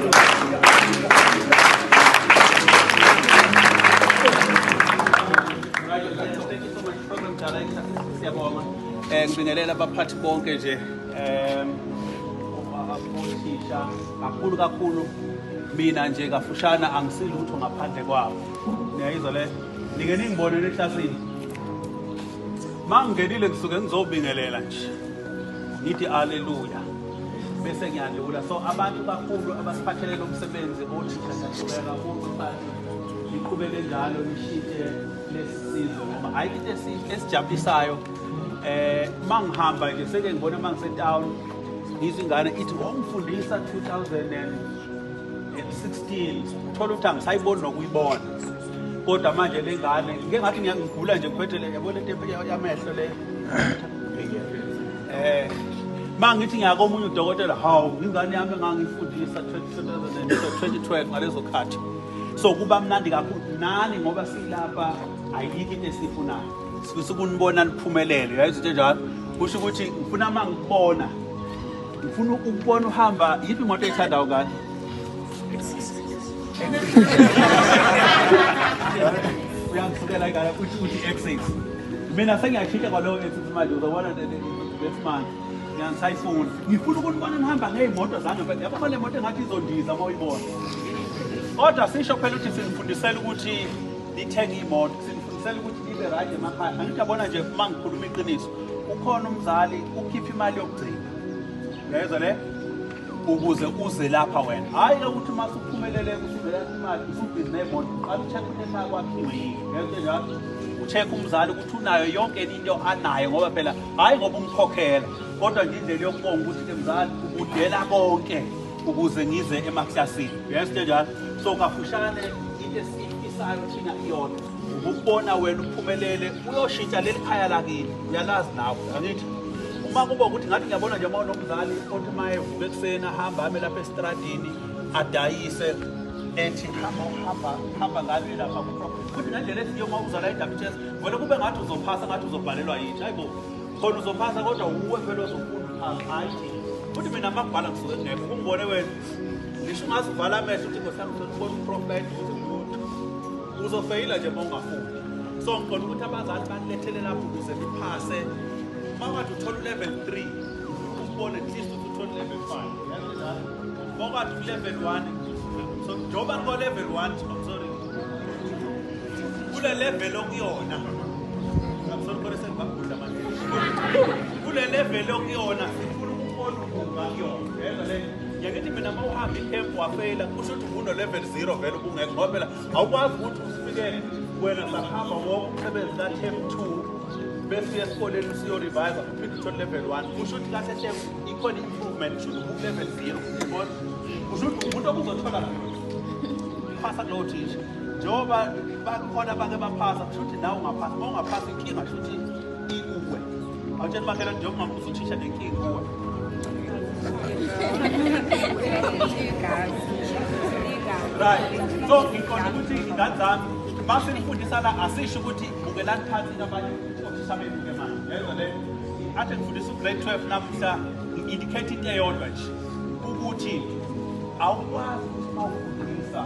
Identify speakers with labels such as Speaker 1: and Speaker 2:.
Speaker 1: Right, thank you so much, Program Director. Siyabonga. Ngibingelela abaphathi bonke nje. Othisha kakhulu kakhulu, mina nje kafushana angisilutho ngaphandle kwabo. Niyayizwa le? Nike ningibone eklasini. Mangingenile ngisuke ngizobingelela nje. Ngithi haleluya. Bese ngiyadlula. So abantu kakhulu abasiphathele lo msebenzi, othisha, siyaqhubeka kakhulu, baphathi. Niqhubeke njalo nishintshe lesizwe ngoba ayikho into esijabulisayo. Mangihamba nje seke ngibona mangise-town, ngizwe ingane ithi wangifundisa 2016, uthola ukuthi angisayiboni nokuyibona, kodwa manje le ngane ngike ngathi ngigula nje, ngiphethe le, yabo, lento yamehlo le. Mangithi ngiyakomunye udokotela, hawu, ingane yami engangifundisa 2012 ngalezo khathi. So kuba mnandi kakhulu nani ngoba silapha, ayikho into esiyifunayo, sifisa ukunibona niphumelele. Yayizi into enjalo, kusho ukuthi ngifuna uma ngikubona, ngifuna ukubona uhamba yiphi imoto oyithandayo ngane? Uyangisukela ingane, uthi X6. Mina sengiyashintsha kwalowo X6 manje, uzobona this month ngiyangisayifuna. Ngifuna ukunibona nihamba ngey'moto zangempela, yabo, le moto engathi izondiza uma uyibona. Kodwa sisho phela ukuthi sinifundisela ukuthi nithenge iy'moto, sinifundisela ukuthi nibe right emakhaya. Angithi yabona nje, uma ngikhuluma iqiniso, ukhona umzali ukhipha imali yokugcina, uyayizwa le, ukuze uze lapha wena. Hhayi-ke ukuthi uma usuphumelele usuvela imali, usubhizi ney'moto. Uqala u-check ukuthi ekhaya kwakhiwe yini, uyayizwa njalo, u-check umzali ukuthi unayo yonke into anayo, ngoba phela hhayi ngoba umkhokhela, kodwa nje indlela yokubonga ukuthi ke mzali ubudela konke ukuze ngize emaklasini, uyayizwa njalo. So kafushane, into esiyifisayo thina iyodwa, ukubona wena uphumelele, uyoshintsha leli khaya lakini. Uyalazi nawe, angithi uma kuba ukuthi ngathi ngiyabona nje uma unomzali othi uma evuka ekuseni ahamba ame lapha esitradini adayise, ethi hamba uhamba hamba ngale lapha, futhi ngendlela ethi uma uzala i-WTS vele kube ngathi uzophasa, ngathi uzobhalelwa yithi. Hayi bo, khona uzophasa, kodwa uwe phela ozofunda uphasa, hayi thina. Futhi mina makubhala ngisuke ngekho, kungibone wena, ngisho ungaze uvala amehlo uthi ngohlanga ubona u-prof la eduze, lutho, uzofeyila nje uma ungafundi. So ngiqonda ukuthi abazali banilethele lapho ukuze niphase. Uma ungathi uthola u-level 3, ubone at least ukuthi uthole level 5, yazi njalo. Uma ungathi u-level 1, so njengoba niko-level 1, I'm sorry, kule level okuyona, I'm sorry, kodwa sengibagudla manje, kule level okuyona sifuna ukubona ukunga kuyona, yezwa le. Ngiyakithi mina, uma uhamba ikhempu wafeyila, kusho ukuthi ubuno-level 0 vele, ubungekho, ngoba phela awukwazi ukuthi usifike wena sahamba wonke umsebenzi ka-term 2, bese uya esikoleni usiyo-revise, uphinde uthole level 1. Kusho ukuthi kahle hle ikhona i-improvement, kusho ukuthi uku-level 0, yabona, kusho ukuthi umuntu obuzothola phasa kulowo thisha, njengoba bakhona bake baphasa, kusho ukuthi nawe ungaphasa. Uma ungaphasa, inkinga kusho ukuthi ikuwe. Awutshela umakhelwane, njengoba ungambuza uthisha nenkinga kuwe. Right, so ngiqonda ukuthi ingane zami, uma sinifundisa la, asisho ukuthi bukelani phansi abanye othisha bebuke manje, yezwa le. Athi ngifundisa u-grade 12 namuhla, ngi-indicate into eyodwa nje, ukuthi awukwazi ukuthi uma ufundisa